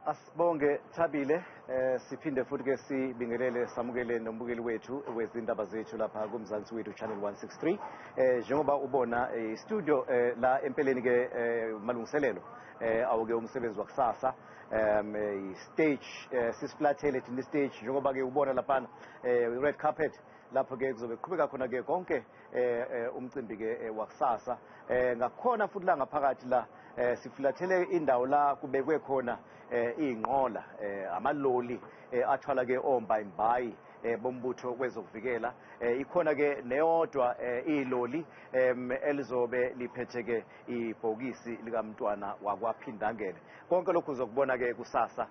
Asibonge Thabile, siphinde futhi ke sibingelele samukele nombukeli wethu wezindaba zethu lapha kuMzansi Wethu Channel 163. Njengoba ubona studio la empeleni ke malungiselelo awuke umsebenzi wakusasa, stage sisiflathele thina stage njengoba ke ubona lapha, red carpet lapho ke kuzobe kuqhubeka khona ke konke umcimbi ke wakusasa. Ngakhona futhi la ngaphakathi la sifulathele indawo la kubekwe khona iy'nqola, amaloli athwala ke ombayimbayi bombutho kwezokuvikela. Ikhona ke neyodwa iloli elizobe liphethe ke ibhokisi likamntwana wakwaPhindangene. Konke lokhu uzokubona ke kusasa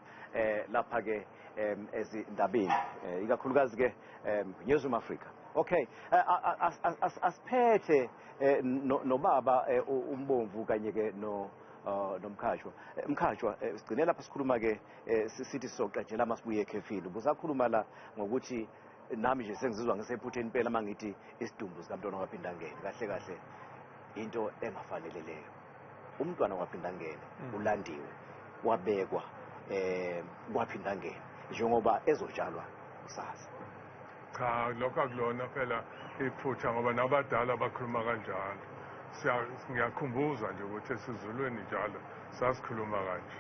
lapha ke ezindabeni, ikakhulukazi ke Newsroom Africa. Okay, asiphethe nobaba uMbomvu kanye ke no noMkhatshwa. Mkhatshwa, sigcine lapha sikhuluma ke sithi sizoqedela masibuye ekhefini. Ubusakhuluma la ngokuthi nami nje sengizizwa ngisephutheni impela mangithi isidumbu sikamntwana wakwaPhindangene kahle kahle into engafanele leyo. Umntwana wakwaPhindangene ulandiwe wabekwa kwaPhindangene njengoba ezotshalwa kusasa. Cha, lokho akulona phela iphutha ngoba nabadala bakhuluma kanjalo. Ngiyakhumbuza nje ukuthi esiZulwini njalo sasikhuluma kanje.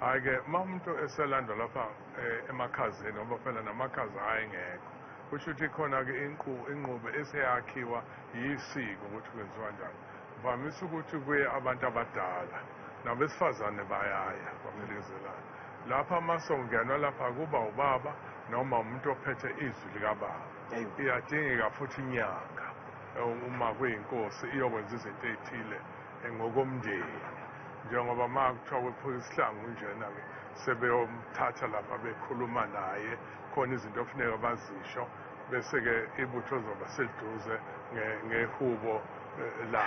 Hhayi-ke uma umuntu eselandwa lapha emakhazeni, ngoba phela namakhaza ayengekho, kusho ukuthi khona-ke inqubo eseyakhiwa yisiko ukuthi kwenziwa njani. Vamise ukuthi kuye abantu abadala nabesifazane bayaya baphelezelana lapha. Uma sokungenwa lapha kuba ubaba noma umuntu ophethe izwi likababa. Iyadingeka futhi inyanga, uma kuyinkosi iyokwenza izinto ey'thile ngokomndeni, njengoba uma kuthiwa kwephuka isihlangu njena-ke sebeyomthatha lapha bekhuluma naye khona izinto okufuneka bazisho, bese-ke ibutho lizoba seliduze ngehubo la.